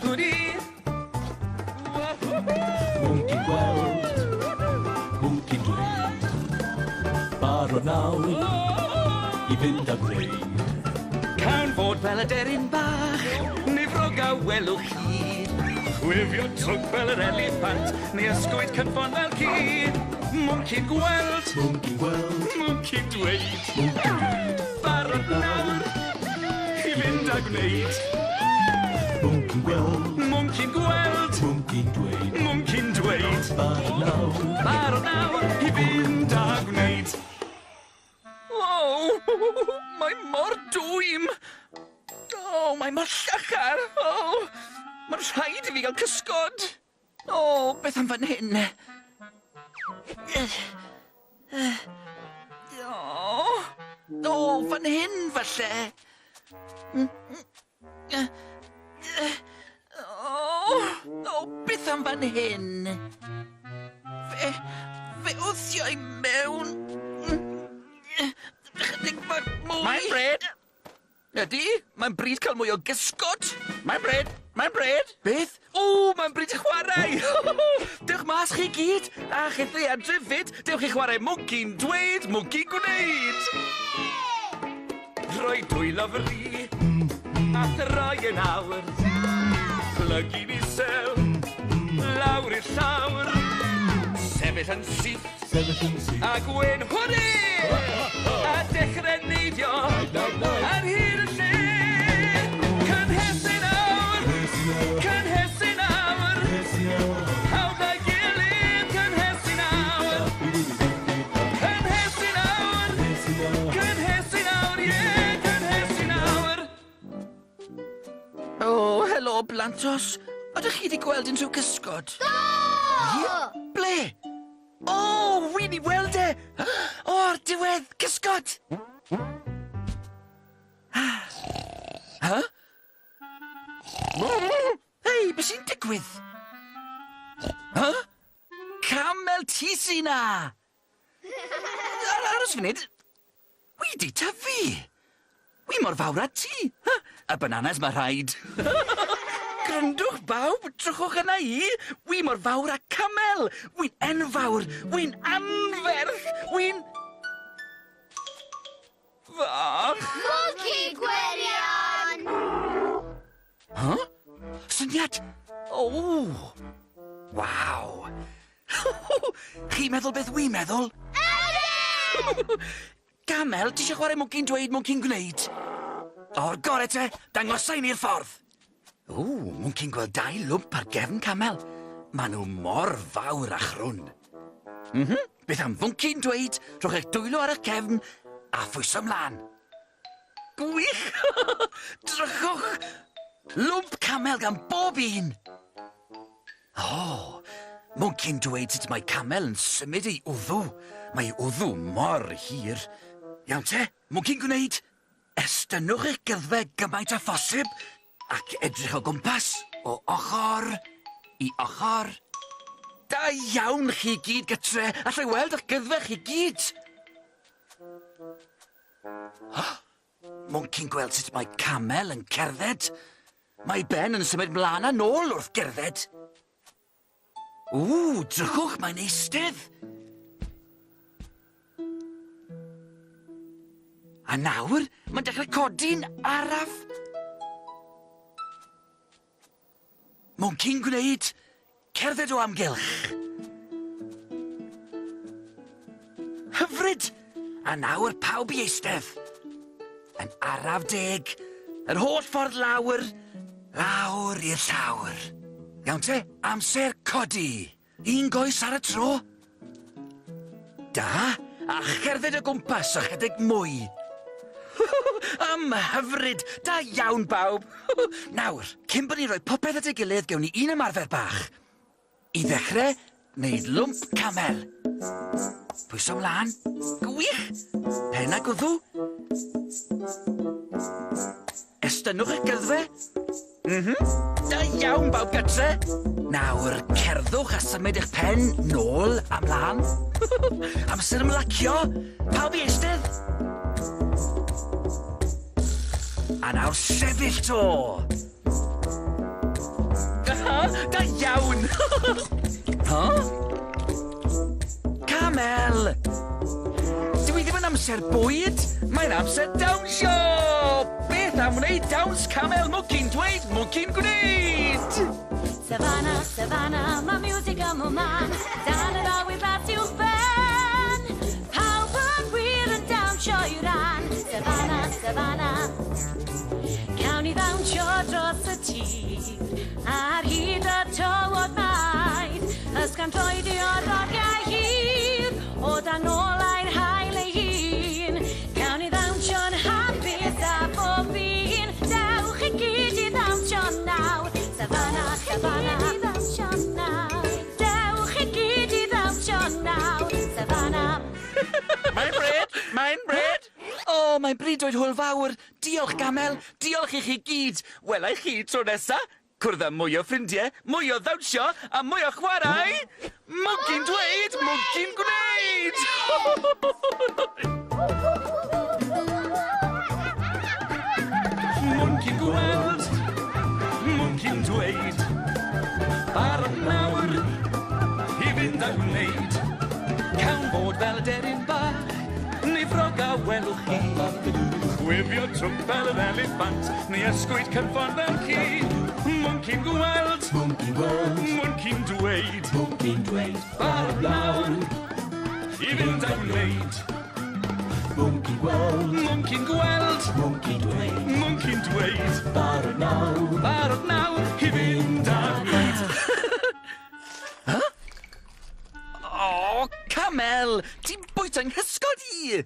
Hwdi! Mwnci'n gweld, mwnci'n dweud, barod nawr i fynd a gwneud. Cawn fod fel y deryn bach, neu frog a welwch chi. Chwifio trwnc fel yr eliffant, neu ysgwyd cynffon fel ci. Mwnci'n gweld, Mwnci'n gweld, mwnci'n dweud, mwnci'n dweud, barod nawr i fynd a gwneud. Mwnci'n gweld, Mwnci'n gweld, mwnci'n dweud, mwnci'n dweud, barod nawr. Barod nawr i fynd a gwneud. O, mae mor dwym. O, mae mor llachar. O, mae'n rhaid i fi gael cysgod. O, beth am fan hyn? O, o, fan hyn falle. O, o, beth am fan hyn? Fe wthio i mewn. Chydig bach mwy. Mae'n bryd. Ydy, mae'n bryd cael mwy o gysgod. Mae'n bryd. Mae'n bryd. Beth? O, mae'n bryd chwarae! Dewch mas chi gyd, a chithau adre fyd. Dewch i chwarae mwnci'n dweud, mwnci'n gwneud. Rhoi dwylo fri, a throi yn awr. Plygu'n isel, lawr i'r llawr. Sefyll yn syth, Sefyll yn syth. a gwen hwri! A dechrau neidio ar hyd y lle. Cynhesu nawr, cynhesu nawr. Pawb â'i gilydd, cynhesu nawr. Cynhesu nawr, cynhesu nawr, ie, cynhesu nawr. O, helo, blantos. Ydych chi wedi gweld unrhyw gysgod? Do! Ble? O, wi 'di weld e! O, ar diwedd, cysgod! Huh? Hei, beth sy'n digwydd? Huh? Camel ti sy 'na! Aros funud. Wi 'di tyfu! Wi mor fawr â ti! Huh? Y bananas ma rhaid. Gryndwch bawb, drychwch yna i! Wi mor fawr â camel! Wi'n enfawr! Wi'n anferth! Wi'n... fach! Mwci gwirion! Huh? Syniad! O! Waw! Chi'n meddwl beth wi'n meddwl? Ydyn! Camel, ti eisiau chwarae mwnci'n dweud, mwnci'n gwneud? O'r gore te, dangosai ni'r ffordd. O, mwnci'n gweld dau lwmp ar gefn camel. Maen nhw mor fawr a chrwn. Beth am fwnci'n dweud, rhowch eich dwylo ar eich cefn a phwyso mlaen. Gwych! Drychwch! Lwmp camel gan bob un. O, mwnci'n dweud sut mae camel yn symud ei wddw. Mae ei wddw mor hir. Iawn te, mwnci'n gwneud. Estynnwch eich gyddfe gymaint â phosib ac edrych o gwmpas o ochr i ochr. Da iawn chi gyd gytre, allai weld eich gyddfe chi gyd. Mwnci'n gweld sut mae camel yn cerdded. Mae Ben yn symud mlaen a nôl wrth gerdded. Ww, drychwch, mae'n eistedd. A nawr, mae'n dechrau codi'n araf. Mwnci'n gwneud cerdded o amgylch. Hyfryd! A nawr pawb i eistedd. Yn araf deg, yr holl ffordd lawr, lawr i'r llawr. Iawn te, amser codi. Un goes ar y tro. Da, a cherdded o gwmpas ychydig mwy. Am hyfryd, da iawn bawb. Nawr, cyn bod ni'n rhoi popeth at ei gilydd, gewn ni un ymarfer bach. I ddechrau, wneud lwmp camel. Pwyso mlaen. Gwych! Pen a gwddw. Estynnwch eich gyddfe. Da iawn bawb gytre. Nawr, cerddwch a symud eich pen nôl a mlaen. Amser ymlacio. Pawb i eistedd. A nawr sefyll to. Huh? Camel! Dwi ddim yn amser bwyd, mae'n amser dawnsio! Beth am wneud dawns camel mwnci'n dweud, mwnci'n gwneud? Savannah, Savannah, mae music ym man. Dan yr awyr glas uwch ben. Pawb yn wir yn dawnsio i'w ran. Savannah, Savannah. Cawn ni ddawnsio dros y tir. Ar hyd y tywod maith. Ysgafn-droedio'r oriau hir. O dan olau'r haul ei hun. Cawn ni ddawnsio'n hapus a bob un. Dewch i gyd i ddawnsio nawr. Savannah, Savannah. I ddawnsio nawr. Dewch i gyd i ddawnsio nawr. Savannah. Mae'n bryd! Mae'n bryd! O, mae'n bryd dweud hwyl fawr. Diolch, Gamel. Diolch i chi gyd. Wela i chi tro nesa. Cwrdd â mwy o ffrindiau, mwy o ddawnsio a mwy o chwarae. Mwnci'n dweud, mwnci'n gwneud! Mwnci'n gweld, mwnci'n dweud. Barod nawr i fynd a gwneud. Cawn fod fel deryn bach, neu ffrog a welwch chi. Chwifio twmp fel yr eliffant, neu ysgwyd cynffon fel ci. Mwnci'n gweld, Mwnci'n gweld, mwnci'n dweud. mwnci'n dweud. Barod nawr i fynd a gwneud. Mwnci'n gweld, Mwnci'n gweld, mwnci'n dweud. mwnci'n dweud. Barod nawr. Barod nawr i fynd a gwneud. Huh? O, Camel, ti'n bwyta 'nghysgod i!